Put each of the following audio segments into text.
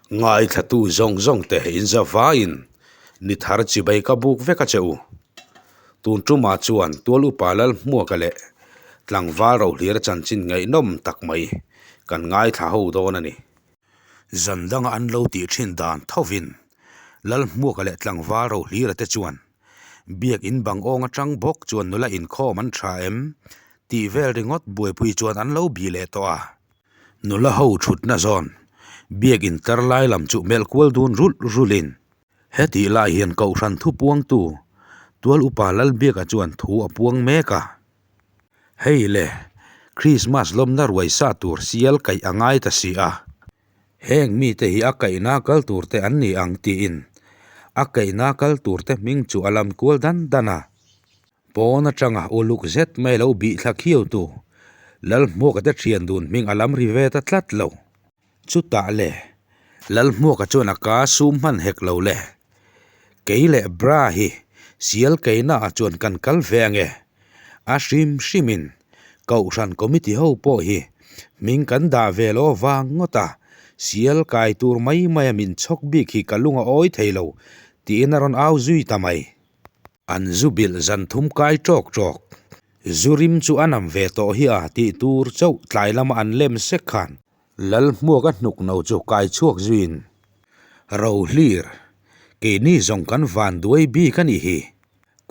Ngaithlatu zawng zawng te inzavaiin ni thar chibai ka buk vek a che u. Tun tumah chuan tual upa Lalhmuaka leh tlangval rohlir chanchin ngaihnawm tak mai kan ngaithla ho dawn a ni. Zan danga an lo tih thin dan thovin Lalhmuaka leh tlangval rohlira te chuan biak in bang awng atang bawk chuan nula inkhawm an tha em tih vel ringawt buaipui chuan an lo bih leh tawh a. Nula ho thutna zawn biak intar lai lam chu melh kual dun rulh rulhin hetih lai hian kohhran thu puangtu tual upa Lalbiaka chuan thu a puang mek a. Hei le, Krismas lawmna ruai sa tur sial kaih a ngai ta si a, heng mite hi a kaihna kal turte an ni ang tiin a kaihna kal turte hming chu a lam kual dan dan a. Pawn atanga uluk zet mai lo bih thla khiau tu Lalhmuaka te thian dun hming a lam ri ve ta tlat lo. Chutah le, Lalhmuaka chuan a ka sum hman hek lo le. Kei leh Bra hi sial keina ah chuan kan kal ve ange. A hrim hrimin Kohhran Committee ho pawh hi hming kan dah ve lo avang ngawt a, sial kai tur mai maia min chhawk bik hi ka lung a awi thei lo tiin a rawn au zui ta mai. An zu bilh zan thum kai tawk tawk. Zu rim chu a nam ve tawh hi a tih tur chauh tlai lama an lem sek khan. Lalhmuaka hnuk no chu kai chhuak zuiin, Ro hlir, keini zawng kan van duai bik a nih hi.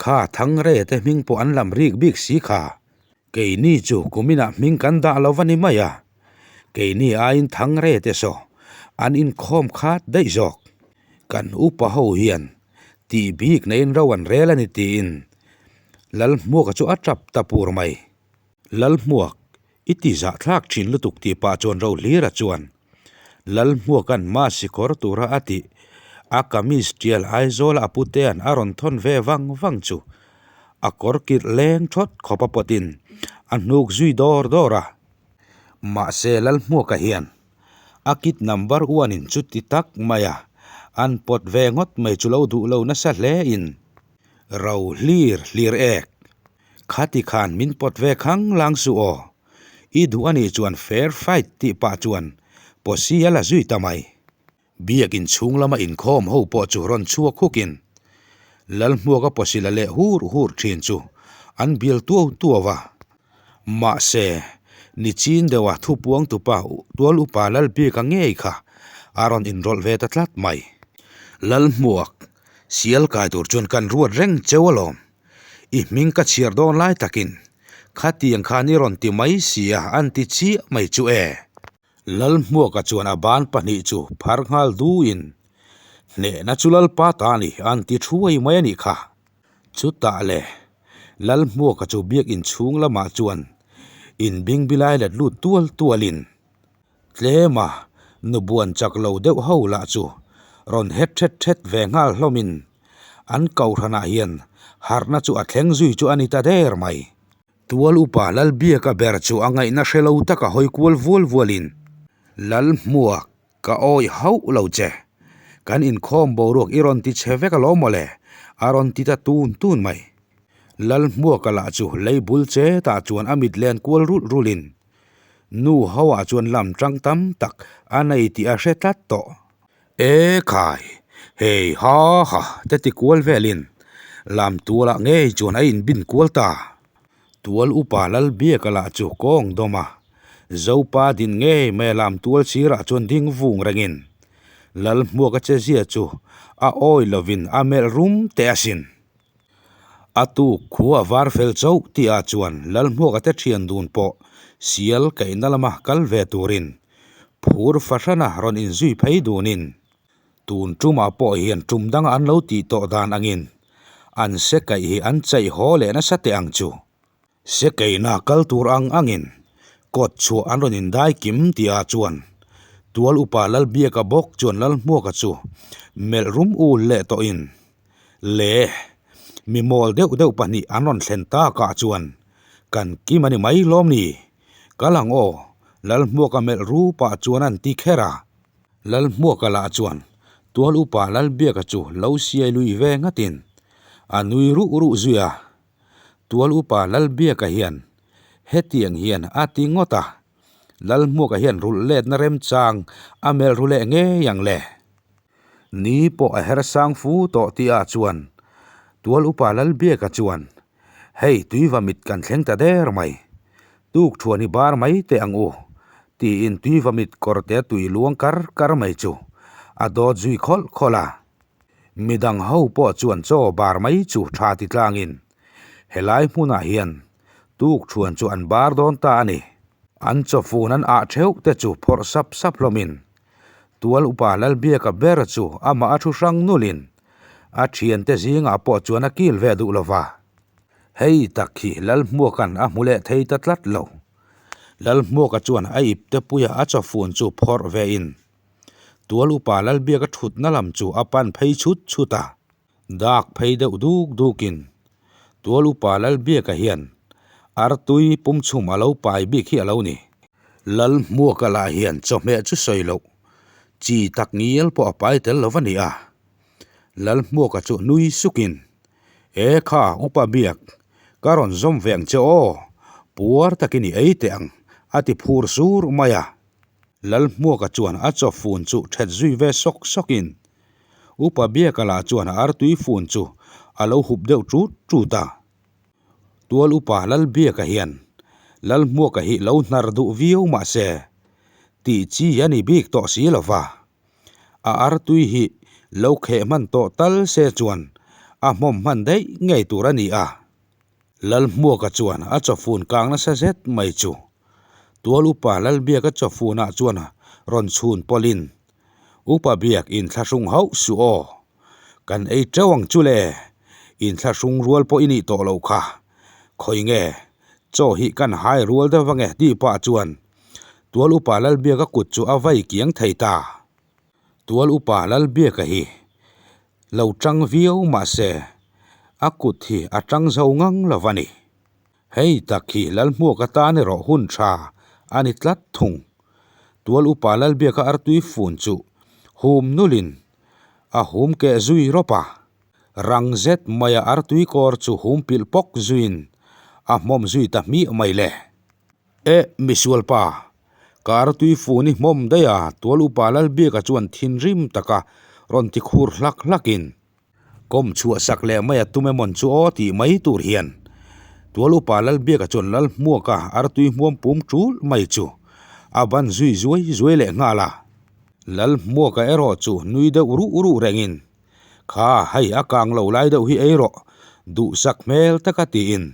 Kha Thangre te hming pawh an lam rik bik si kha. Keini chu kuminah hming kan dah lo va ni mai a. Keini aiin Thangre te saw an inkhawm khat daih zawk. Kan upa ho hian tih bik neiin ro an rel a ni tiin Lalhmuaka chu a tap ta pur mai. Lalhmuak, i ti zahthlak thin lutuk tih pah chuan ro hlira chuan Lalhmuaka'n ma sikawr tura a tih a kamis tial Aizawla a putea'n a rawn thawn ve vang vang chu a kawr kilh leng thawt khawp a pawtin a hnuk zui dawr dawr a. Mahse Lalhmuaka hian A kit number one in chuti tak mai a, an pawt ve ngawt mai chu lo duh lo nasa hle in ro hlir hlir ek. Khati khan min pawt ve khang lang suh aw. I duh anih chuan fair fight tih pah chuan pawsi a la zui ta mai. Biak inchhung lama inkhawm ho pawh chu rawn chhuak hukin Lalhmuaka pawsi la leh hur hur thin chu an bial tuau tuau a. Mahse, nichin deuha thupuang tupa tual upa Lalbika ngei kha a rawn inrawlh ve ta tlat mai. Lalhmuak, sial kai tur chuan kan ruat reng cheu alawm. I hming ka chhiar dawn lai takin khatiang khan i rawn ti mai sia an ti chiah mai chu e. Lalhmuaka chuan a ban pahnih chu phar nghal duin, Hnehna chu Lalpa ta a ni, an ti thuai mai a nih kha. Chutah le, Lalhmuaka chu biakinn chhung lamah chuan inbingbilai let lut tual tualin, tlema nubuan chak lo deuh ho lah chu rawn het thet thet ve nghal hlawmin, an kohhranah hian harhna chu a thleng zui chu a ni ta der mai. Tual upa Lalbiaka ber chu a ngaihna hre lo taka hawi kual vual vualin, Lalhmuak, ka awih hauh lo che. Kan inkhawm boruak i rawn ti chhe vek alawm mawle, a rawn ti ta tun tun mai. Lalhmuaka lah chu lei bul che tah chuan a mit len kual rulh rulhin, nu ho ah chuan lam tang tam tak a nei tih a hre tlat tawh. E khai, hei ha ha te ti kual velin lam tualah ngei chuan a inbin kual ta. Tual upa Lalbiaka lah chu kawng dawm a, Zopa din ngei mai a lam tual sirah chuan ding vung rengin Lalhmuaka che zia chu a awi lovin a melh rum teh asin. A tuk khua var fel chauh tihah chuan Lalhmuaka te thian dun pawh sial kaihna lama kal ve turin phur fahrana rawn inzui phei dunin tun tumah pawh hian tum danga an lo tih tawh dan angin an se kaih hi an chaih haw leh nasa teh ang chu. Se keina kal tur ang angin kawt chhuah an rawn indai kim tihah chuan tual upa Lalbiaka bawk chuan Lalhmuaka chu melh rum ul leh tawhin le mi mawl deuh deuh pahnih an rawn thlen takah chuan kan kim a ni mai lawm ni? Kal ang aw, Lalhmuaka melh rupah chuan an ti kher a. Lalhmuaka lah chuan tual upa Lalbiaka chu lo siai lui ve ngatin a nui ruh ruh zui a. Tual upa Lalbiaka hian hetiang hian a ti ngawt a. Lalhmuaka hian rulh letna remchang a melh ru leh ngei ang le. Ni pawh a her sang fu tawh tih ah chuan Tual upa Lalbiaka chuan, Hei tuiva mit kan thleng ta der mai, tuk thuan hi bar mai teh ang u, tiin tuiva mit kawrte tui luang kar kar mai chu a dawt zui khawlh khawlh a. Midang ho pawh chuan chaw bar mai chu tha ti tlangin helai hmunah hian tuk thuan chu an bar dawn ta a ni. An chawfun an ah theuh te chu phawrh sap sap hlawmin Tual upa Lalbiaka ber chu amah a thu hrang nulin a thiante zingah pawh chuan a kil ve duh lova. Hei tak hi Lalhmuaka'n a hmu leh thei ta tlat lo. Lalhmuaka chuan a ipte puia a chawfun chu phawrh vein Tual upa Lalbiaka thutna lam chu a pan phei chhut chhut a. Dak phei deuh duk dukin Tual upa Lalbiaka hian artui pumchhum a lo pai bik hi a lo ni. Lalhmuaka lah hian chawhmeh chu sawi loh chi tak ngial pawh a pai tel lo va ni a. Lalhmuaka chu nui sukin, E kha upa Biak, ka rawn zawm ve ang che aw, puar takin i ei teh ang, a ti phur sur mai a. Lalhmuaka chuan a chawfun chu ṭhet zui ve sawk sawkin Upa Biaka lah chuan a artui fun chu a lo hup deuh ṭut ṭut a. Tual Upa Lalbiaka hian Lalhmuaka hi lo hnar duh viau mah se, tih chi a ni bik tawh si lo va. A artui hi lo kheh hman tawh tal se chuan a hmawm hman daih ngei tur a ni a. Lalhmuaka chuan a chawfun kang nasa zet mai chu Tual Upa Lalbiaka chawfunah chuan rawn chhun pawlhin Upa Biak inthlahrung hauh suh aw. Kan ei teuh ang chu le, inthlahrung rual pawh i nih tawh loh kha. Khawi nge, chaw hi kan hai rual deuh ange tih pah chuan Tual Upa Lalbiaka kut chu a vai kiang thei ta. Tual Upa Lalbiaka hi lo tang viau mah se a kut hi a tang zo ngang lo va ni. Hei tak hi Lalhmuak atan erawh hun tha a ni tlat thung. Tual upa Lalbiaka artui fun chu hum nulin a hum keh zui rawp a. Rang zet maia artui kawr chu hum pilh pawk zuiin a hmawm zui ta hmiah mai le. Eh misualpa, ka artui fun i hmawm daih a Tual upa Lalbiaka chuan thinrim taka rawn ti khur hlak hlakin Kawm chhuah sak leh mai a tum emawn chu aw tih mai tur hian Tual upa Lalbiaka chuan Lalhmuaka artui hmuam pum tul mai chu a ban zui zuai zuai leh nghal a. Lalhmuaka erawh chu nui deuh ruh ruh rengin, Kha hei a kang lo lai deuh hi ei rawh, duhsak hmel taka tiin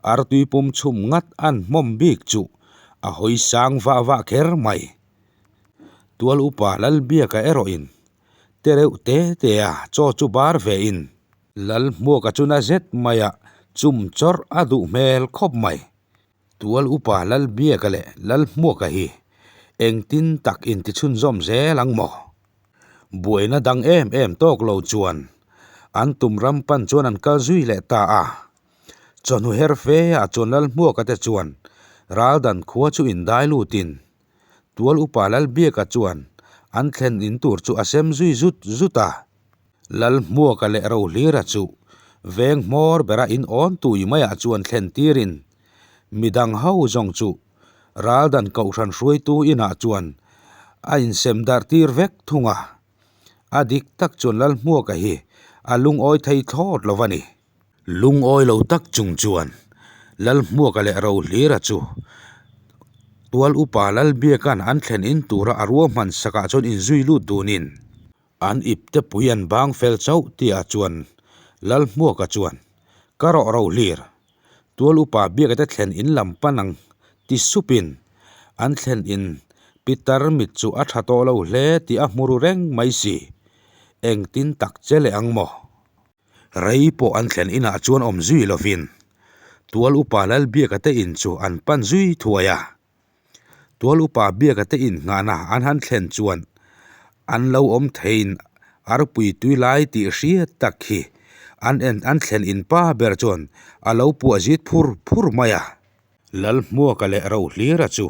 artui pum chhum ngat an hmawm bik chu a hawi sang vah vah kher mai. Tual upa Lalbiaka erawhin Te reuh te te a chaw chu bar ve in. Lalhmuaka chu na zet mai a chum chawrh a duh hmel khawp mai. Tual upa Lalbiaka leh Lalhmuaka hi engtin tak intichhunzawm zel ang maw? Buaina dang em em tawk lo chuan an tum ram pan chuan an kal zui leh ta a. Chawhnu her fe ah chuan Lalhmuaka te chuan Raldan khua chu indai lutin Tual upa Lalbiaka chuan an thlen in tur chu a sem zui zut zut a. Lalhmuaka leh Rohlira chu veng hmawr bera in awn tui maiah chuan thlen tirin midang ho zawng chu Raldan Kohhran hruaitu inah chuan a insem darh tir vek thung a. A dik tak chuan Lalhmuaka hi a lungawi thei thlawt lo a ni. Lungawi lo tak chung chuan Lalhmuaka leh Rohlira chu Tual upa Lalbiaka'n an thlen in tura a ruahman sakah chuan inzui lut dunin an ipte pui an bang fel chauh tihah chuan Lalhmuaka chuan Ka rawh Rohlir, Tual upa Biaka te thlen in lam pan ang ti supin an thlen in Pitar mit chu a tha tawh lo hle tih a hmu ru reng mai si, engtin tak che leh ang maw? Rei pawh an thlen inah chuan awm zui lovin Tual upa Lalbiaka te in chu an pan zui thuai a. Tual upa Biaka te in nghahna an han thlen chuan an lo awm theiin arpui tui lai tih hriat tak hi an en an thlen in pa ber chuan a lo puah zit phur phur mai a. Lalhmuaka leh Rohlira chu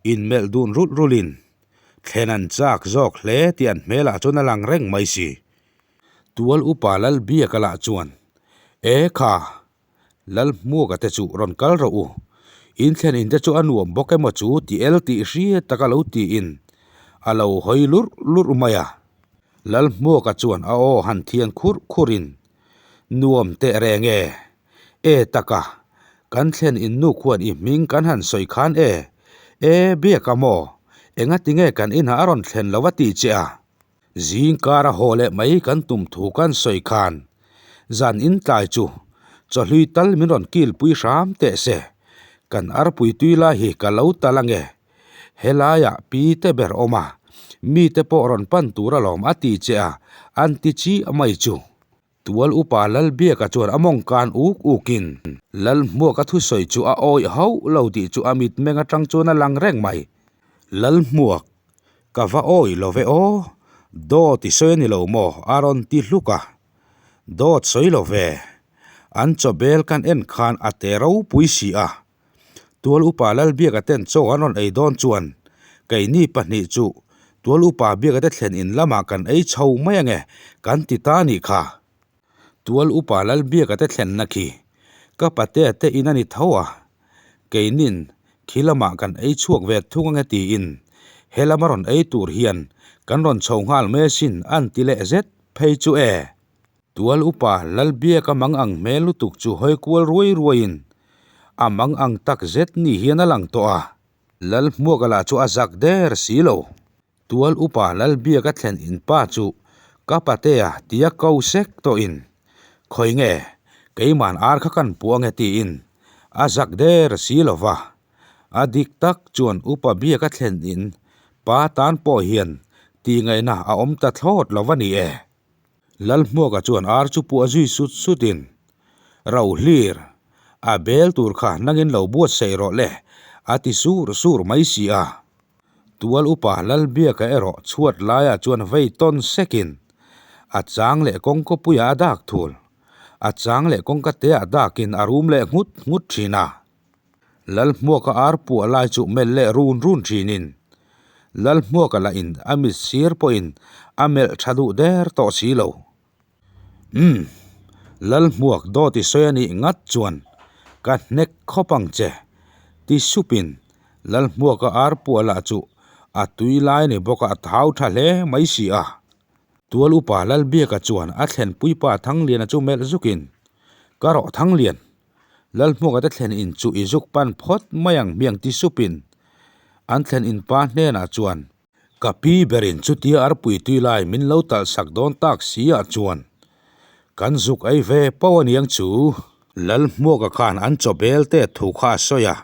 inmelh dun rulh rulhin thlen an chak zawk hle tih an hmelah chuan a lang reng mai si. Tual upa Lalbiaka lah chuan, E kha, Lalhmuaka te chu rawn kal rawh u. In thlen in te chu a nuam bawk emaw chu ti el tih hriat taka lo tiin a lo hawi lurh lurh mai a. Lalhmuaka chuan a aw han thian khurh khurhin, Nuam teh reng e, e taka, kan thlen in nu khuan i hming kan han sawi khan e, e biak a maw, engatinge kan inah a rawn thlen lo a ti che a. Zing kara haw leh mai kan tum thu kan sawi khan zan in tlai chu chawhlui tal min rawn kilpui hram teh se, kan arpui tui lai hi ka lo tal ange, helaiah pi te ber awm a, mite pawh rawn pan tur alawm a ti che a, an ti chiah mai chu. Tual upa Lalbiaka chuan a mawng kan uk ukin Lalhmuaka thusawi chu a awih hauh lo tih chu a mitmeng atang chuan a lang reng mai. Lalhmuak, ka va awih lo ve aw, dawt i sawi a ni lo maw? a rawn ti hluk a. Dawt sawi lo ve, an chawbel kan en khan a te ropui si a. Tual upa Lalbiaka ten chaw an rawn ei dawn chuan keini pahnih chu Tual upa Biaka te thlen in lamah kan ei chho mai ange kan ti ta anih kha. Tual upa Lalbiaka te thlenna khi ka patea te in a ni tho a, keinin khi lamah kan ei chhuak ve thung ange tiin he lama rawn ei tur hian kan rawn chho nghal mai asin an ti leh zet phei chu e. Tual upa Lalbiaka mang ang hmel lutuk chu hawi kual ruai ruaiin a mang ang tak zet ni hian a lang tawh a, Lalhmuaka lah chu a zak der si lo. Tual upa Lalbiaka thlen in pa chu ka patea tia ko sek tawhin, Khawi nge, keiman ar kha kan puh ange tiin a zak der si lo va. A dik tak chuan upa Biaka thlen in pa tan pawh hian tihngaihna a awm ta thlawt lo va ni e. Lalhmuaka chuan ar chu puah zui sut sutin, Rohlir, a bel tur kha nangin lo buatsaih rawh le, a ti sur sur mai si a. Tual upa Lalbiaka erawh chhuat laiah chuan vei tawn sekin, a chang leh kawngkawpuiah a dak thul, a chang leh kawngka teah dakin a rum leh nghut nghut thin a. Lalhmuaka ar puah lai chu melh leh run run thinin Lalhmuaka lah in a mit sir pawhin a melh tha duh der tawh si lo. Umm, Lalhmuak dawt i sawi a nih ngat chuan ka hnek khawp ang che, ti supin Lalhmuaka ar puah lah chu a tui lai ni bawk a a thau tha hle mai si a. Tual upa Lalbiaka chuan a thlenpuipa Thangliana chu melh zukin, Ka rawh Thanglian, Lalhmuaka te thlen in chu i zuk pan phawt mai ang hmiang ti supin an thlen in pa hnenah chuan, Ka pi berin chutia arpui tui lai min lo talh sak dawn tak si ah chuan kan zuk ei ve pau aniang chu. Lalhmuaka khan an chaw bel te thu kha a sawi a,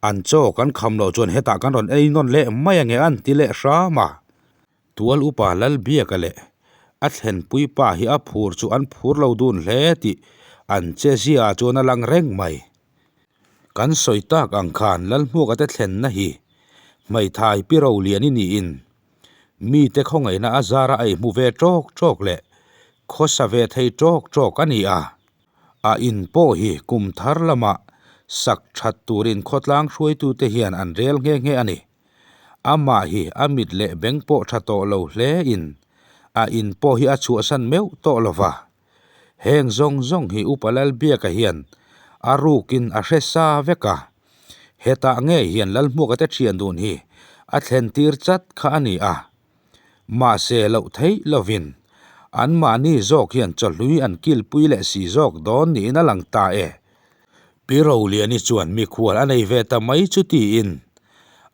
an chaw kan kham loh chuan hetah kan rawn ei nawn leh mai ange an ti leh hram a. Tual upa Lalbiaka leh a thlenpui pa hi a phur chu an phur lo dun hle tih an che zia ah chuan a lang reng mai. Kan sawi tak ang khan Lalhmuaka te thlenna hi hmeithai pi Roliani niin mite khawngaihna a zara a ihmu ve tawk tawk leh khawsa ve thei tawk tawk a ni a. A in pawh hi kum thar lamah sak that turin khawtlang hruaitute hian an rel nghe nghe a ni. Amah hi a mit leh beng pawh tha tawh lo hle in a in pawh hi a chhuahsan meuh tawh lo va. Heng zawng zawng hi Upa Lalbiaka hian a rukin a hre sa vek a. Hetah ngei hian Lalhmuaka te thian dun hi a thlen tir chat kha a ni a. Mahse loh theih lovin anmahni zawk hian chawhlui an kilpui leh si zawk dawn niin a lang ta e. Pi Roliani chuan mikhual a nei ve ta mai chu tiin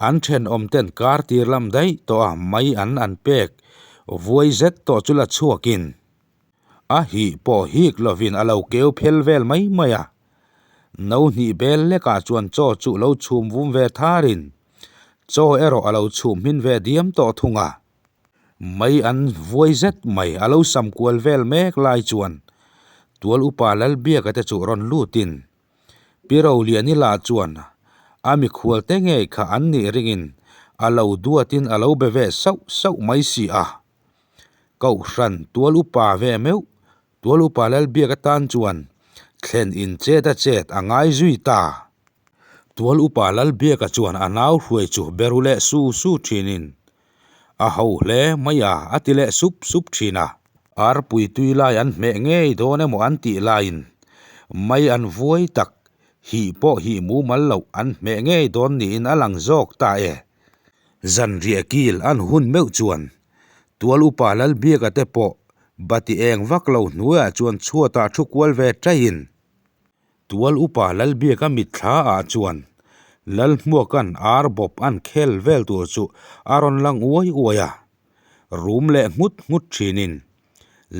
an thenawm ten kar tir lam daih tawh a mai an an pek vuai zet tawh chu la chhuakin a hih pawh hik lovin a lo keu phel vel mai mai a. No hnih bel lekah chuan chaw chu lo chhum vum ve tharin chaw erawh a lo chhum hmin ve diam tawh thung a. Mai an vuai zet mai a lo sam kual vel mek lai chuan Tual upa Lalbiaka te chu rawn lutin Pi Roliani lah chuan a mikhual te ngei kha an nih ringin a lo duatin a lo be ve sauh sauh mai si a. Kohhran Tual upa ve meuh Tual upa Lalbiaka tan chuan thlen in chet a chet a ngai zui ta. Tual upa Lalbiaka chuan a nau hruai chu be ru leh su su thinin A ho hle mai a, a ti leh sup sup thin a. Arpui tui lai an hmeh ngei dawn emaw an tih laiin mai an vuai tak. Hih pawh hih mumal loh an hmeh ngei dawn niin a lang zawk ta e. Zanriah kil an hun meuh chuan Tual upa Lalbiaka te pawh bati eng vak lo hnuaiah chuan chhuatah thu kual ve taihin Tual upa Lalbiaka mitthla ah chuan Lalhmuaka'n ar bawp an khel vel tur chu a rawn lang uai uai a, rum leh nghut nghut thinin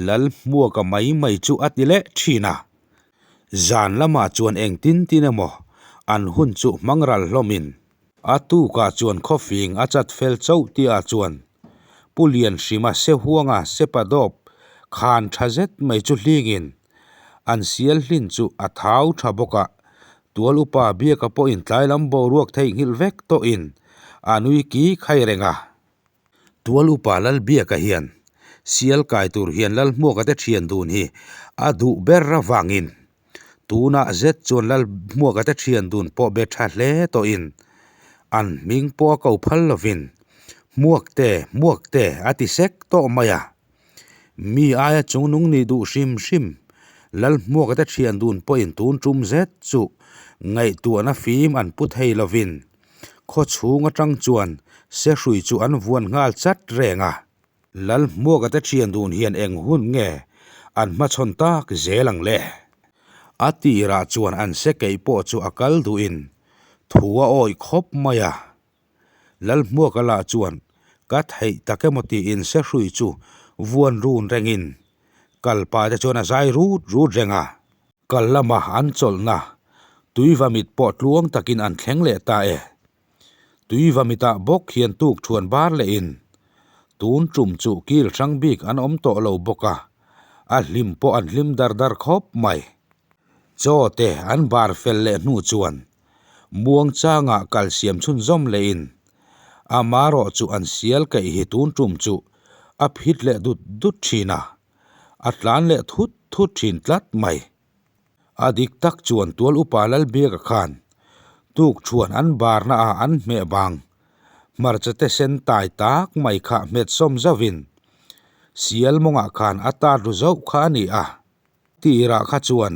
Lalhmuaka mai mai chu a ti leh thin a. Zan lamah chuan engtin tin emaw an hun chu hmang ral hlawmin a tukah chuan khawfing a chat fel chauh tihah chuan Pu Lianhrima Sehuanga Sepadawp khan tha zet mai chu hlingin An sial hlin chu a thau tha bawk a, tual upa Biaka pawhin tlai lam boruak theihnghilh vek tawhin a nui ki khai reng a. Tual upa Lalbiaka hian sial kai tur hian Lalhmuaka te thian dun hi a duh ber avangin tunah zet chuan Lalhmuaka te thian dun pawh be tha hle tawhin an hming pawh a ko phal lovin Hmuakte, Hmuakte a ti sek tawh mai a. Mi aia chungnung nih duh hrim hrim, Lalhmuaka te thian dun pawhin tun tum zet chu ngaihtuahna fim an pu thei lovin khaw chhung atang chuan sehrui chu an vuan nghal chat reng a. Lalhmuaka te thian dun hian eng hun nge an hmachhawn tak zel ang le? A tirah chuan an se keih pawh chu a kal duhin thu a awih khawp mai a. Lalhmuaka lah chuan ka theih tak emaw tiin sehrui chu vuan run rengin kal pah te chuan a zai rut rut reng a. Kal lama an chawlhna Tuivamit pawh tluang takin an thleng leh ta e. Tuivamitah bawk hian tuk thuan bar lehin tun tum chu kil hrang bik an awm tawh lo bawk a, a hlim pawh an hlim dar dar khawp mai. Chaw te an bar fel leh hnu chuan Muangchanga kal siam chhunzawm lehin amarawh chu an sial keih hi tun tum chu a phit leh dut dut thin a, a tlan leh thut thut thin tlat mai. A dik tak chuan tual upa Lalbiaka khan tukṭhuan an barna ah an hmeh bang hmarcha te sen tai tak mai kha hmet sawm zauhin sial mawngah khan a tat ru zauh kha a ni a. Tirah kha chuan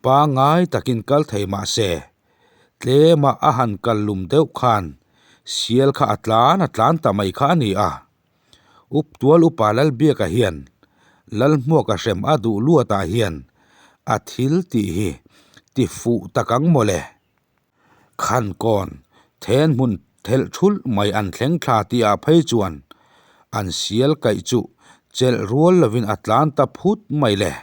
pangngai takin kal thei mah se, tlema a han kal lum deuh khan sial kha a tlan a tlan ta mai kha a ni a. Up tual upa Lalbiaka hian Lalhmuaka hrem a duh luatah hian a thil tih hi ti fuh tak ang mawle. Khankawn then hmun thelh thulh mai an thleng thla tih ah phei chuan an sial kaih chu chelh rual lovin a tlan ta phut mai le.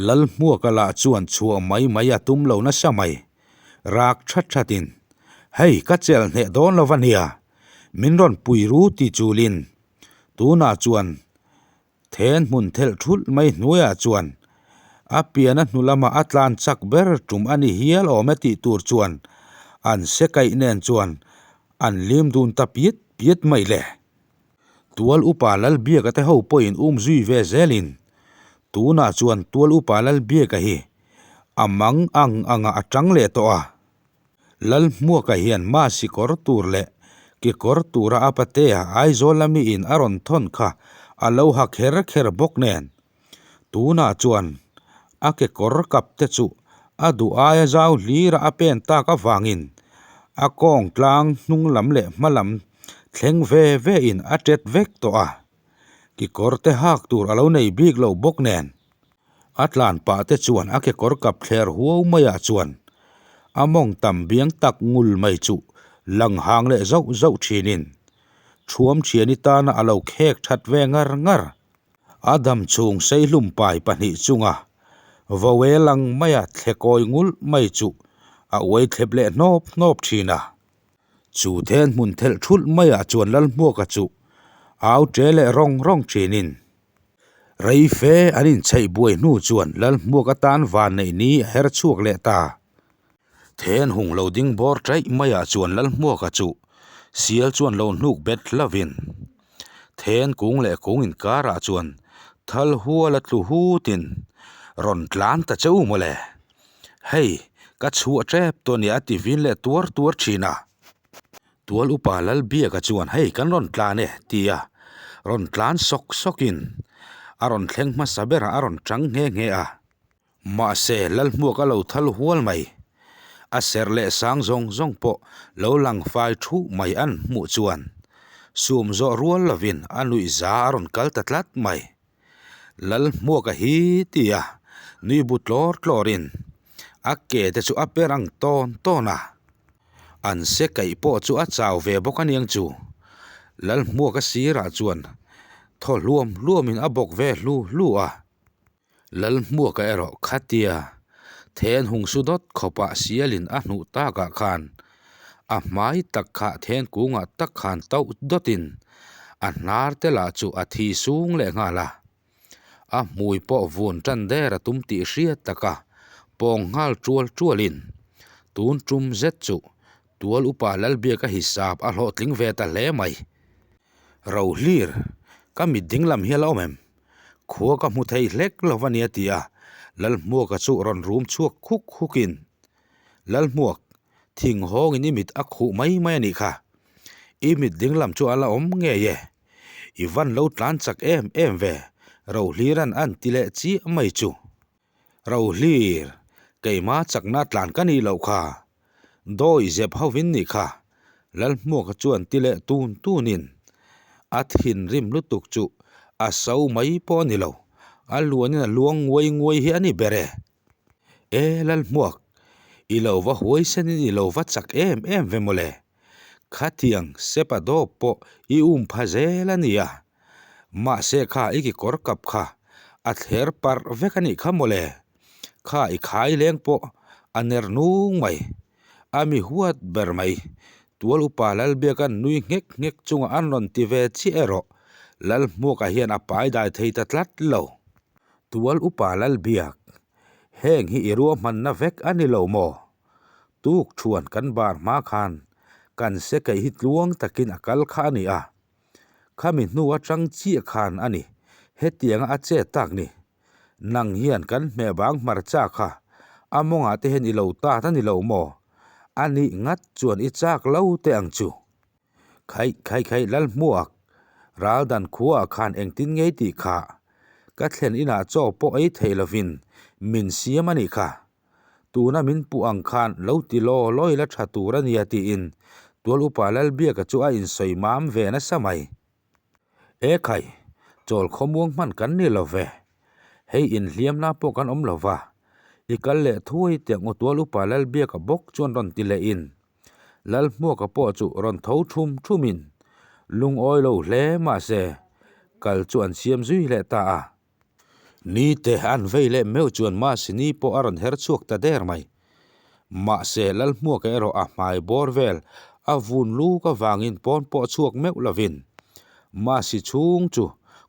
Lalhmuaka lah chuan chhuah mai mai a tum lo nasa mai. Rak that that in, Hei ka chelh hneh dawn lo va nia, min rawn pui ru ti chulin tunah chuan Then hmun thelh thulh mai hnuaiah chuan a piana hnu lama a tlan chak ber tum a ni hial awm e tih tur chuan an se kaih nen chuan an lim dun ta piat piat mai le. Tual upa Lalbiaka te ho pawhin um zui ve zelin tunah chuan Tual upa Lalbiaka hi a mang ang angah a tang leh tawh a. Lalhmuaka hian Masi kawr tur leh kekawr tura a patea Aizawl lami in a rawn thawn kha a lo ha kher kher bawk nen. Tunah chuan a kekawr kap te chu a duh aia zau hlira a pen tak avangin a kawng tlang hnung lam leh hma lam thleng ve ve in a tet vek tawh a, kekawr te hak tur a lo nei bik lo bawk nen. A tlan pah te chuan a kekawr kap thler huau maiah chuan a mawng tam biang tak ngul mai chu lang hang leh zauh zauh thinin thuam thiani tana a lo khek that ve ngar ngar. A dam chhung seihlum pai pahnih chunga vawe lang maia thle kawi ngulh mai chu a uai thlep leh hnawp hnawp thin a. Chu then hmun thelh thulh maiah chuan Lalhmuaka chu au ṭe leh rawng rawng thinin Rei fe an inchheih buai hnu chuan Lalhmuak atan vanneih ni a her chhuak leh ta. Then hung lo ding bawr chaih maiah chuan Lalhmuaka chu sial chuan lo hnuk bet hlavin then kung leh kung inkarah chuan thal hual a tlu hutin rawn tlan ta che u mawle. Hei, ka chhuah tep tawh nia a ti vin leh tuar tuar thin a. Tual upa Lalbiaka chuan hei kan rawn tlan e ti a, rawn tlan sawk sawkin a rawn thleng hmasa berah a rawn chang nghe nghe a. Mahse Lalhmuak a lo thal hual mai. A serh leh sang zawng zawng pawh lo lang fai thuh mai an hmuh chuan sum zawh rual lovin a nuih za a rawn kal ta tlat mai. Lalhmuaka hi tia nui bu tlawr tlawrin a ke te chu a per ang tawn tawn a, an se kaih pawh chu a chau ve bawk aniang chu. Lalhmuaka sirah chuan thaw hluam hluamin a bawk ve hlu hlu a. Lalhmuaka erawh khatia then hung su dawt khawpah sialin a hnuh takah khan a hmai tak kha then kungah tak khan tauh dawtin a hnar te lah chu a thi sung leh nghal a. A hmui pawh vun tan der a tum tih hriat taka pawng nghal tual tualin tun tum zet chu tual upa Lalbiaka hisap a hlawhtling ve ta hle mai. Rohlir, ka mit dinglam hi a la awm em? Khua ka hmu thei hlek lo a nia ti a, Lalhmuaka chu rawn rum chhuak khuk khukin, Lalhmuak, thing hawngin i mit a khuh mai mai a nih kha. I mit dinglam chu a la awm ngei e. I van lo tlan chak em em ve, Rohlira'n an ti leh chiah mai chu. Rohlir, keimah chakna tlan ka nih loh kha. Dawi zep hovin nih kha, Lalhmuaka chuan ti leh tun tunin a thinrim lutuk chu a so mai pawh a ni lo, a luanin a luang nguai nguai hi a ni ber e. E Lalhmuak, i lo va huaisenin i lo va chak em em ve mawle. Khatiang sepa dawp pawh i um pha zel a nia. Mahse kha i kekawr kap kha a thler parh vek a nih kha mawle. Kha i khai leng pawh a ner nung mai. A mi huat ber mai. Tual upa Lalbiaka'n nui nghek nghek chunga an rawn ti ve chiah erawh Lalhmuaka hian a pai dai thei ta tlat lo. Tual upa Lalbiak, heng hi i ruahmanna vek a ni lo maw? Tuk thuan kan bar hma khan kan se keih hi tluang takin a kal kha a ni a. Khami hnu atang chiah khan a ni hetianga a chet tak ni. Nang hian kan hmeh bang hmarcha kha a mawngah te hian i lo tat a ni lo maw? A nih ngat chuan i chak lo teh ang chu. Khaih khaih khaih Lalhmuak, Raldan khuaah khan engtin ngei tih kha ka thlen inah chaw pawh ei theih lovin min siam a nih kha. Tuna min puh ang khan lo ti law lawi la tha tur a nia tiin Tual upa Lalbiaka chu a insawi mam ve nasa mai. E khai, chawl khawmuang hman kan ni lo ve. Hei inhliamna pawh kan awm lo va, i kal leh thuai teh ang u Tual upa Lalbiaka bawk chuan rawn ti leh in Lalhmuaka pawh chu rawn tho thum thumin lungawi lo hle mahse kal chu an siam zui leh ta a. Nite an vei leh meuh chuan Mahsini pawh a rawn her chhuak ta der mai. Mahse Lalhmuaka erawh a hmai bawr vel a vun luk avangin pawn pawh chhuak meuh lovin Masi chhung chu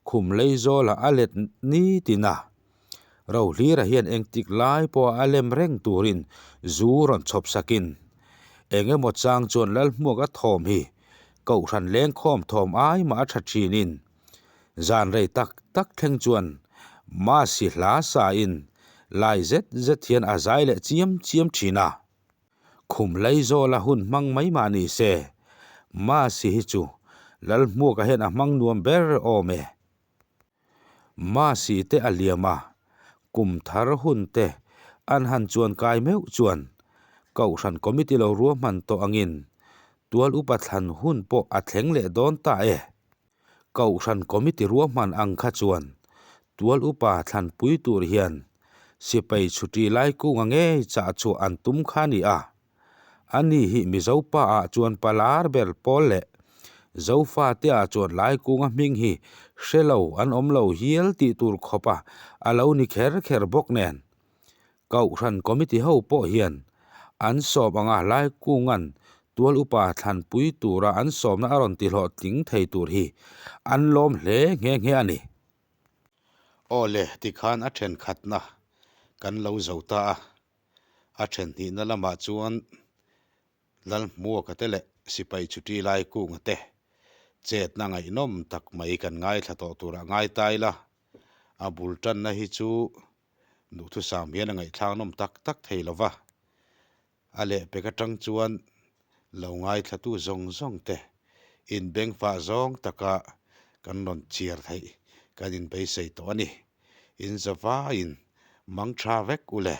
khum lei zawlah a let nitin a. Rohlira hian engtik lai pawha a lem reng turin zu rawn chhawp sakin eng emaw chang chuan Lalhmuaka thawm hi Kohhran lengkhawm thawm ai mah a tha thinin Zan rei tak tak thleng chuan Masi hla sain lai zet zet hian a zai leh chiam chiam thin a. Khum Laizawla hun hmang mai mah ni se, Masi hi chu Lalhmuaka hian a hmang nuam ber awm e. Masi te a liam a, kum thar hun te an han chuan kai meuh chuan Kohhran Committee lo ruahman tawh angin tual upa thlan hun pawh a thleng leh dawn ta e. Kohhran Committee ruahman ang kha chuan tual upa thlanpui tur hian sipai chhuti lai kunga ngei chah chhuah an tum kha a ni a. Ani hi Mizo pa ah chuan palar ber pawl leh Zofa te ah chuan lai kunga hming hi hre lo an awm lo hial tih tur khawp a a lo ni kher kher bawk nen. Kohhran Committee ho pawh hian an sawm anga Laikunga'n tual upa thlanpui tura an sawmna a rawn tihlawhtling thei tur hi an lawm hle nghe nghe a ni. Aw le, tikhan a thenkhatna kan lo zo ta a, a thenhnihna lamah chuan Lalhmuaka te leh Sipai Chhuti Laikunga te chetna ngaihnawm tak mai kan ngaithla tawh turah ngai ta ila, a bul tanna hi chu Duhthusam hian a ngaihthlak nawm tak tak thei lo va, a lehpek atang chuan lo ngaithlatu zawng zawng te inbengfah zawng taka kan rawn chhiar theih kan inbeisei tawh a ni. Inzavaiin mang tha vek u le.